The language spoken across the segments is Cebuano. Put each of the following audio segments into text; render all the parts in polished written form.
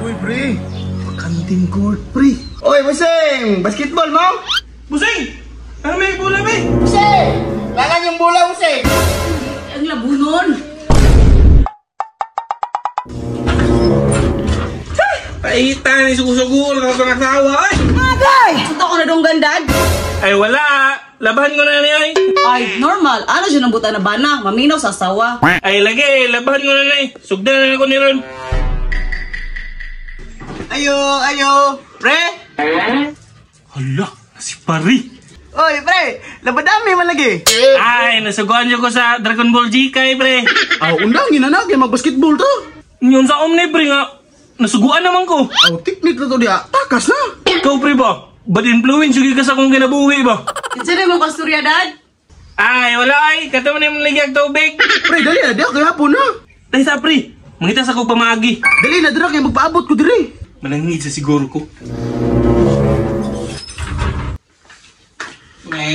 Uy, pre. Kanting court, pre. Oy, Busing! Basketball mo? Busing! Ano may bola, be? Busing! Lalan yung bola, Busing! Ang labunon. Paita ni sugo-sugo na sa asawa ay. Agay! Ito ko na dong gandad. Ay wala. Labahan ko na niya ay. Ay, normal. Ano siya nang buta na bana? Maminaw sa asawa. Ay lagi, labahan ko na na eh. Sugdan na ako ni Ron. Ayo, ayo! Pre! Hala, si Pari. Oy, pre! Labadami man lagi! Ay, nasuguan niyo ko sa Dragon Ball GK, pre. Aw, undang ginanag mag-basketball to. Yun sa Omni, pre nga. Nasuguan naman ko. Aw, teknik na to diya. Takas na. Ikaw, pre ba? Bad influence yung ka sa akong kinabuhi ba? Kinsa na mong kasturya, dad? Ay, wala ay. Kato man yung ligyag tubig. Pre, dali na diya kay hapon na. Dahil sa pre, mangita sa kong pamagi. Dali na dira kay magpaabot ko diri. Manangid sa siguro ko. Me?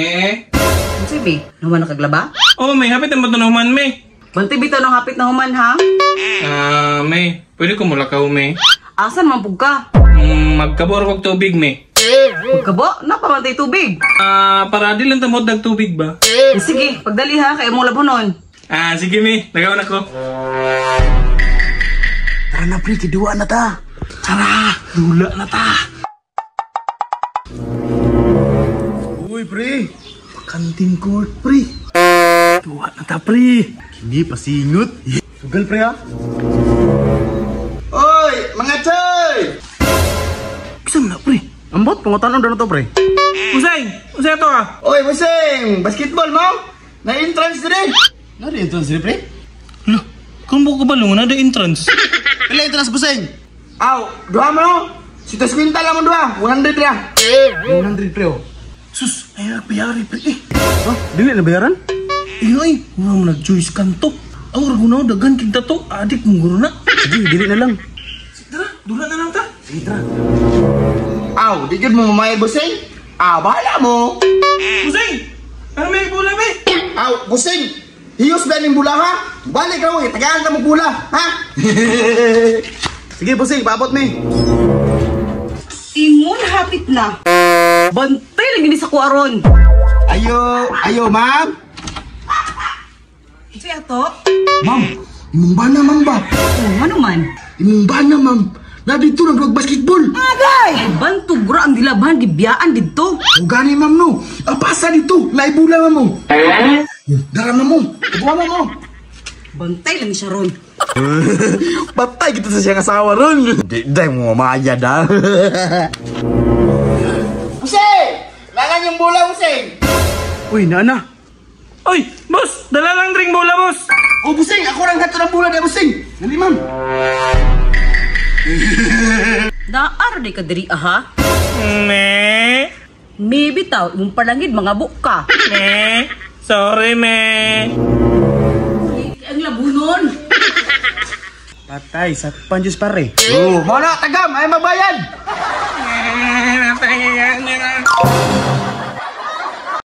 Kinsa be? Naman nakaglaba? Oh, may hapit ang bato na human, me. Bantay bitaw ng hapit na human, ha? Ah, me. Pwede ko mulakaw, me. Asan man pug ka? Magkabor kog tubig, me. Pagkabo, napamantay tubig. Ah, para di lang tamod dag tubig ba? Eh, sige, pagdali ha, kay mong labunon. Ah, sige, me. Nagawa na ko. Tara na pre, kiduwa na ta. Tara, dula na ta. Uy, pre. Kanting court, pre. Duwa na ta, pre. Kini pasingot. Sugal pre ha. Oy, mga choy! Bisa mo na, pre. Ambot, pangutanon na to pre. Usay, usay to ah. Oy, Busing! Basketball mo? Na-entrance dire! Nari entrance diri pre? Lo, kung buko ka ba lungo na the entrance? Pila entrance busing? Aw, duha mo no? Si Tos Quintal lang mo duha. 100 ra. 100 pre oh. Sus, ay nagbayari, pre. Eh, Ha? Dili na bayaran? Ay, wala mo nag-choice kanto. Aw, ragunaw, dagan, kinta to. Adik, mong guro na. Sige, dili na lang. Tara, dula na lang ta. Sige, tara. Aw, di jud mo mamayad, Busing? Aw, bahala mo! Busing! Ano may bola, be? Aw, Busing! Hiyos ba ning bula ha? Balik raw eh, tagaan ka mo bula, ha? Sige, busing, paabot mi. Ingon hapit na. Bantay lagi ni sa kuaron. Ayo, ayo, ma'am. Kinsa ato? Ma'am, imong bana, ma'am ba? Oh, ano man? Imong bana, ma'am. Na dito nang basketball. Agay! Ay, bantog ra ang dilaban, gibiyaan didto. O gani, ma'am, no. Apasa dito, naibula, ma'am, mo. Dara, ma'am, mo. Buwa, ma'am, mo. Bantay lang siya ron. Patay kita sa siyang asawa ron. Di, di mo mamaya da. Busing! Lalan yung bola, Busing! Uy, nana. Oy, boss! Dala lang drink bola, boss! O, Busing! Ako rang gato ng bola na, Busing! Dali, ma'am. Naar di ka diri aha. Me? Maybe taw imong palangid mga buka. Me? Sorry, me. Ang labunon. Patay sa panjus pare. Oh, mo na, tagam! Ay, mabayad! Eh, natay,